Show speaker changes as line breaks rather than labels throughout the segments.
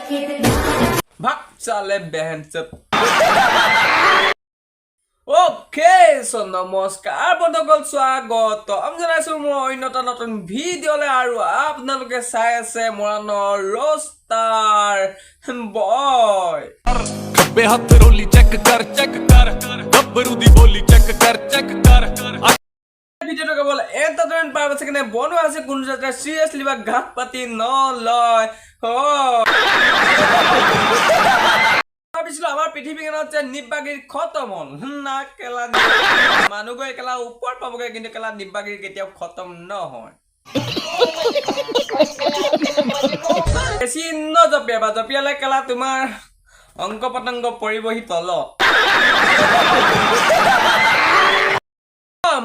ভাগ চালে বেহেনচত। অ'কে, চ' নমস্কাৰ বন্ধুসকল, স্বাগতম জনাইছো মোৰ অন্য এটা নতুন ভিডিঅ'লৈ আৰু আপোনালোকে চাই আছে মৰাণৰ ৰ'ষ্টাৰ বয়।
ਖੱਬੇ ਹੱਥ ਰੋਲੀ ਚੈੱਕ ਕਰ, ਚੈੱਕ ਕਰ, ਗੱਭਰੂ ਦੀ ਬੋਲੀ ਚੈੱਕ ਕਰ, ਚੈੱਕ ਕਰ।
ভিডিঅ'টো কেৱল এণ্টাৰটেইনমেণ্ট পাৰ্পাছৰ কাৰণে বনোৱা হৈছে, কোনো যাতে চিৰিয়াছলি বা গাত পাতি নলয়। ভাবিছিলো আমাৰ পৃথিৱীখনত যে নিব্বাগিৰ খতম হ'ল। না কেলা, মানুহ গৈ কেলা ওপৰত পাবগৈ, কিন্তু কেলা নিব্বাগিৰ কেতিয়াও খতম নহয়। বেছি নজপিয়াবা, জপিয়ালে কেলা তোমাৰ অংক পতংগ পৰিবহি তলত।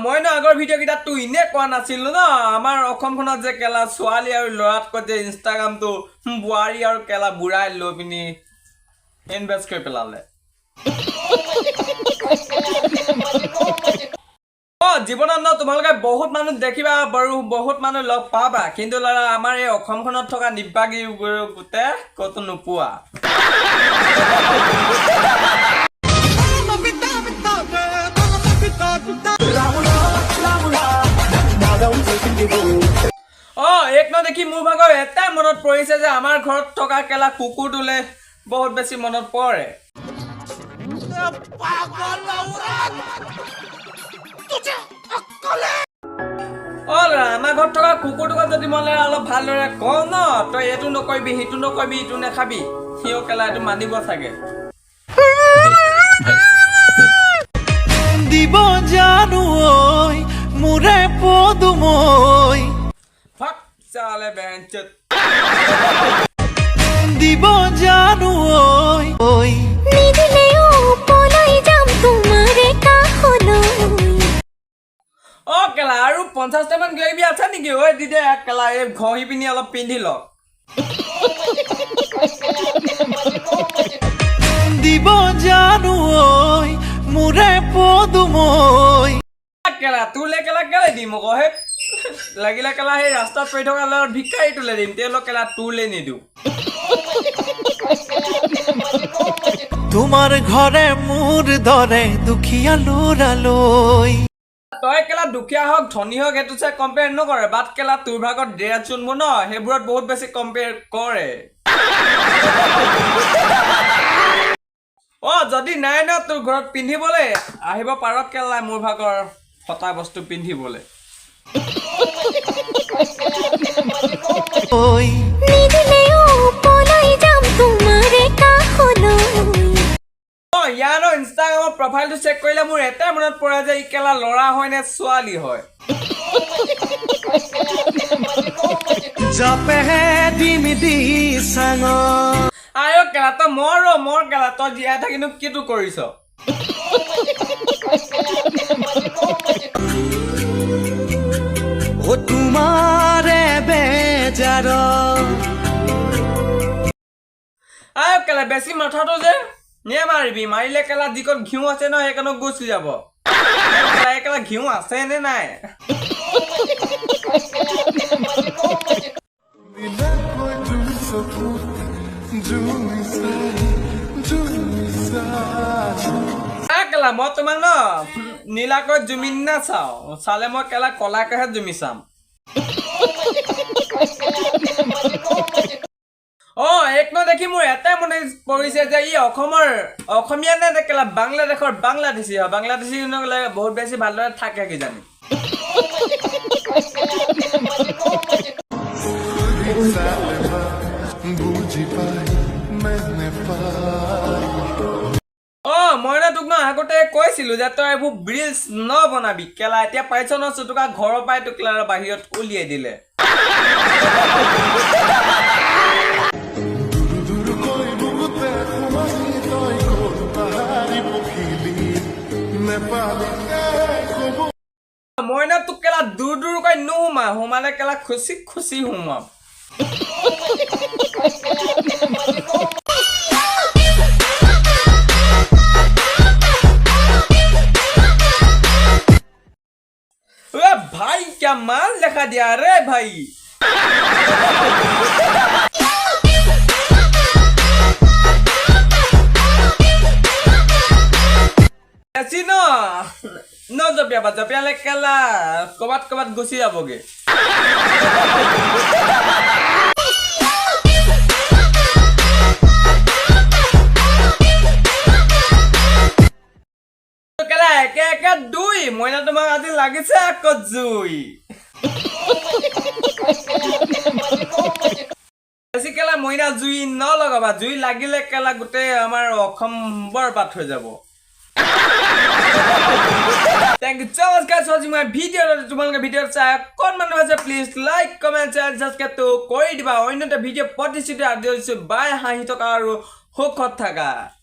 মই ন আগৰ ভিডিঅ' কেইটাত এনেই কোৱা নাছিলো ন, আমাৰ অসমখনত যে কেলা ছোৱালী আৰু ল'ৰাতকৈ যে ইনষ্টাগ্ৰামটো বোৱাৰী আৰু কেলা বুঢ়াই লৈ পিনি ইনভেষ্ট কৰি পেলালে। অ, জীৱনত ন তোমালোকে বহুত মানুহ দেখিবা বাৰু, বহুত মানুহ লগ পাবা, কিন্তু ল'ৰা আমাৰ এই অসমখনত থকা নিব্বাগি গোটেই ক'তো নোপোৱা। অ, এক ন দেখি মোৰ ভাগৰ এটাই মনত পৰিছে যে আমাৰ ঘৰত থকা কেলা কুকুৰটোলে বহুত বেছি মনত পৰে। অ ল'ৰা, আমাৰ ঘৰত থকা কুকুৰটোক যদি মই ল'ৰা অলপ ভালদৰে কওঁ ন, তই এইটো নকৰিবি, সিটো নকৰিবি, ইটো নাখাবি, সিও কেলা এইটো মানিব চাগে।
দিব জানো ঐ মোৰে পদুমৈ,
ফাক চালে বেঞ্চত।
দিব জানো ঐ ঐ।
নিদিলেও পলাই যাম তোমাৰে কাষলৈ।
অ কেলা, আৰু 50টামান কিবা কিবি আছে নেকি? ঐ দি দে কেলা, এই ঘঁহি পিনি অলপ পিন্ধি লওক।
দিব জানো ঐ মোৰে পদুমৈ।
কেলা তোলে কেলা কেলে দিম আকৌ? সেই লাগিলে কেলা সেই ৰাস্তাত পৰি থকা ল'ৰা ভিক্ষাৰীটোলে দিম, তেওঁলোক কেলা তোলে নিদিওঁ।
তোমাৰ ঘৰে মোৰ দৰে দুখীয়া ল'ৰালৈ।
তই কেলা দুখীয়া হওক ধনী হওক সেইটো চাই কম্পেয়াৰ নকৰে, বাট কেলা তোৰ ভাগত ড্ৰেছ যোনবোৰ ন সেইবোৰত বহুত বেছি কম্পেয়াৰ কৰে। অ, যদি নাই ন তোৰ ঘৰত পিন্ধিবলৈ আহিব পাৰ কেলা মোৰ ভাগৰ ফটা বস্তু পিন্ধিবলৈ।
ঐ
নিদিলেও পলাই যাম তোমাৰে কাষলৈ।
অ, ইয়াৰ ন ইনষ্টাগ্ৰামৰ প্ৰফাইলটো চেক কৰিলে মোৰ এটাই মনত পৰে যে ই কেলা ল'ৰা হয় নে ছোৱালী হয়।
জাপেহে দিম দিচাঙ।
আই অ কেলা, তই মৰ অ, মৰ কেলা, তই জীয়াই থাকিনো কিটো কৰিছ?
অ তোমাৰে বেজাৰ।
আই অ কেলা, বেছি মাথাটো যে নেমাৰিবি, মাৰিলে কেলা যিকণ ঘিউ আছে ন সেইকণো গুচি যাব। কেলা, এই কেলা ঘিউ আছে নে নাই? আ কেলা, মই তোমাক ন নীলাকৈ জুমি নাচাওঁ, চালে মই কেলা কলাকৈহে জুমি চাম। অ, এক ন দেখি মোৰ এটাই মনে পৰিছে যে ই অসমৰ অসমীয়া নে কেলা বাংলাদেশৰ বাংলাদেশী হয়। বাংলাদেশী নহ'লে বহুত বেছি ভালদৰে থাকে কিজানি। অ, মই ন তোক ন আগতে কৈছিলো যে তই এইবোৰ ৰিলচ নবনাবি কেলা, এতিয়া পাইছ ন চুটুকা ঘৰৰ পৰাই তোক কেলা বাহিৰত উলিয়াই দিলে। মই ন তোক কেলা দূৰ দূৰকৈ নোসোমা, সোমালে কেলা খুচি খুচি সোমাম। ओ भाई क्या माल दिखा दिया रे भाई। নজপিয়াবা, জপিয়ালে কেলা ক'ৰবাত ক'ৰবাত গুচি যাবগে। কেলা একে একে দুই মইনা, তোমাক আজি লাগিছে আকৌ জুই। বেছি কেলা মইনা জুই নলগাবা, জুই লাগিলে কেলা গোটেই আমাৰ অসম বৰবাদ হৈ যাব। Thank you so much guys watching my video. তোমালোকে ভিডিঅ' চাই অকণমান হৈছে, প্লিজ লাইক, কমেণ্ট, শ্বেয়াৰ, ছাবস্ক্ৰাইবটো কৰি দিবা। অন্য এটা ভিডিঅ' প্ৰতিশ্ৰুতি আজি দিছোঁ। বাই। হাঁহি থকা আৰু সুখত থাকা।